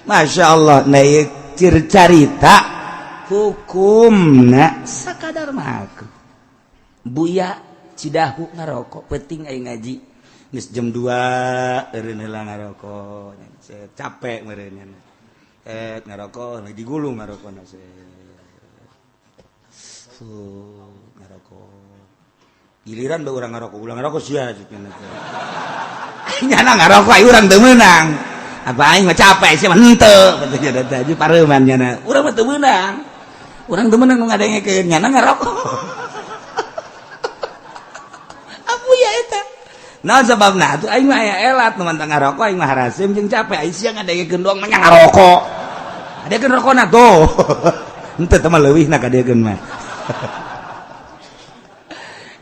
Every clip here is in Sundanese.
Masya Allah, nah cir carita hukumna sakadar makruh. Buya Cidahu ngarokok penting aing ngaji geus jam 2 eureun heula ngarokok, capek meureun ngarokok digulung ngarokok ngarokok, giliran bae urang ngarokok, ulah ngarokok sia nyana ngarokok aing urang teu meunang. Apa aing mah capek sia mah henteu patutnya teh pareuman nyana urang mah teu meunang, urang teu meunang nu ngadengekeun nyana ngarokok. Abu ya eta nah sebabna atuh aing mah aya elat nu mantang ngarokok, aing mah harasim jeung capek, aing sia ngadengekeun doang mah ngarokok, adekeun rokona tuh henteu teh mah leuwihna kadekeun mah.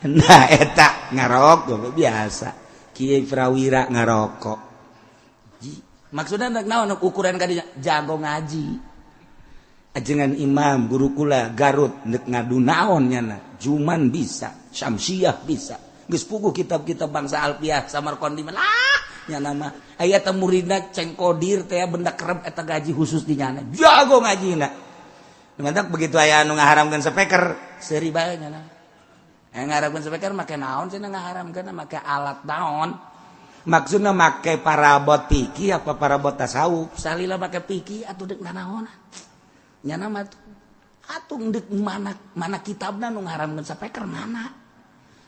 Nah eta ngarokok biasa Kiai Prawira ngarokok maksudnya naon ukuran kadinya jago ngaji ajengan imam guru kula Garut nek ngadu naon nyana Juman bisa, Syamsiah bisa, geus puguh kitab-kitab bangsa Alfiah Samarqandi mah lah nyana mah aya teh muridna Ceng Kodir teh benda kerep eta gaji khusus di nyana jago ngajina. Mantak begitu aya anu ngaharamkeun speaker seuri bae nyana. Ngaharamkeun speaker make naon cenah, ngaharamkeun make alat naon, maksudna make parabot fikih apa parabot tasawuf, salila make fikih atuh deuk nanaonan nyana mah atuh deuk mana mana kitabna nu ngaharamkeun speaker, mana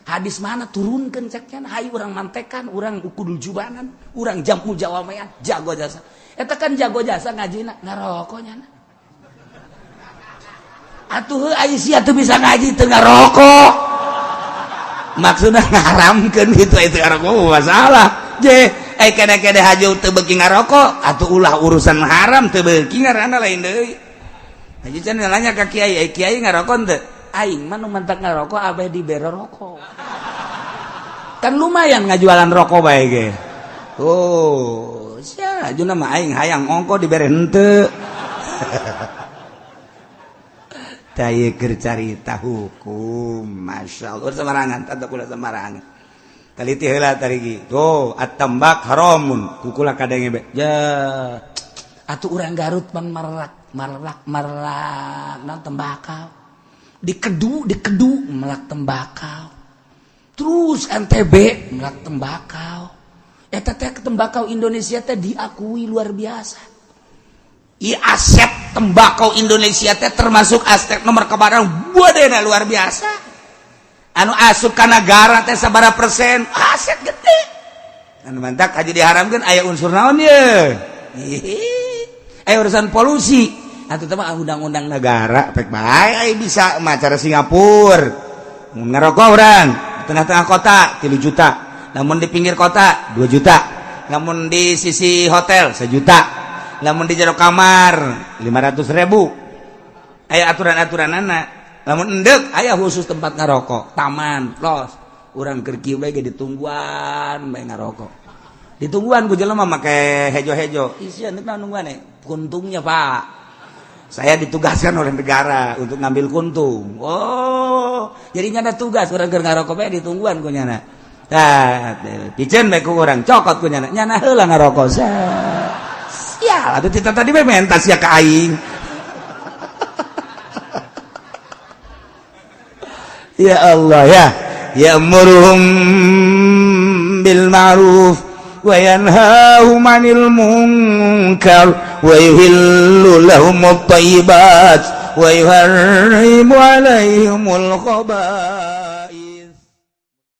hadis mana turunkeun cek nya, hayu urang mantekan, urang ukudul jubanan, urang jamu jawamean jago jasa eta kan jago jasa ngajina ngarokok nyana atuh aya sia teu bisa ngaji teu ngarokok, maksudna ngaharamkeun gitu itu ngarokok masalah je eh kene-kene haju teu beuki ngarokok atuh ulah urusan haram teu beuki ngaranna lain deui. Haji can nanya ka kiai, eh kiai ngarokok teu? Aing mah nu mantak ngarokok abeh dibere rokok kan lumayan ngajualan rokok bae ge. Oh sia hajuna mah aing hayang ongko dibere henteu. Keur carita hukum Masya Allah semarangan tata kula semarangan taliti heula tarigi tuh at-tambak haramun kukula kadenge be ya atuh urang Garut pan marelak marelak marelak naon tembakau dikedu dikedu melak tembakau terus NTB melak tembakau eta teh tembakau Indonesia teh diakui luar biasa. I aset tembakau Indonesia teh termasuk aset nomor kebarang buadena luar biasa anu asup ka negara teh sabara persen aset gede anu mantak haji diharamkeun aya unsur naon ye aya urusan polusi atuh teh mah undang-undang negara pek bae bisa macara Singapura ngerokok urang tengah-tengah kota 3 juta, namun di pinggir kota 2 juta, namun di sisi hotel 1 juta, namun di jero kamar 500.000 aya aturan-aturan anak, namun endek aya khusus tempat ngarokok taman los urang keur kieu bae ge ditungguan bae ngarokok ditungguan ku jelema make hejo-hejo isian deuk nungguan kuntungnya Pak, saya ditugaskan oleh negara untuk ngambil kuntung. Oh jadi nyana tugas urang keur ngarokok bae ditungguan ku nyana. Tah piceun bae ku urang cokot ku nyana, nyana heula ngarokok. Sial atuh cita tadi bae mentas ya ka aing. Ya Allah ya ya'muruhum bil ma'ruf wa yanhahum 'anil munkar wa yuhillu lahumut thayyibat wa yuharrimu 'alaihimul khaba'ith.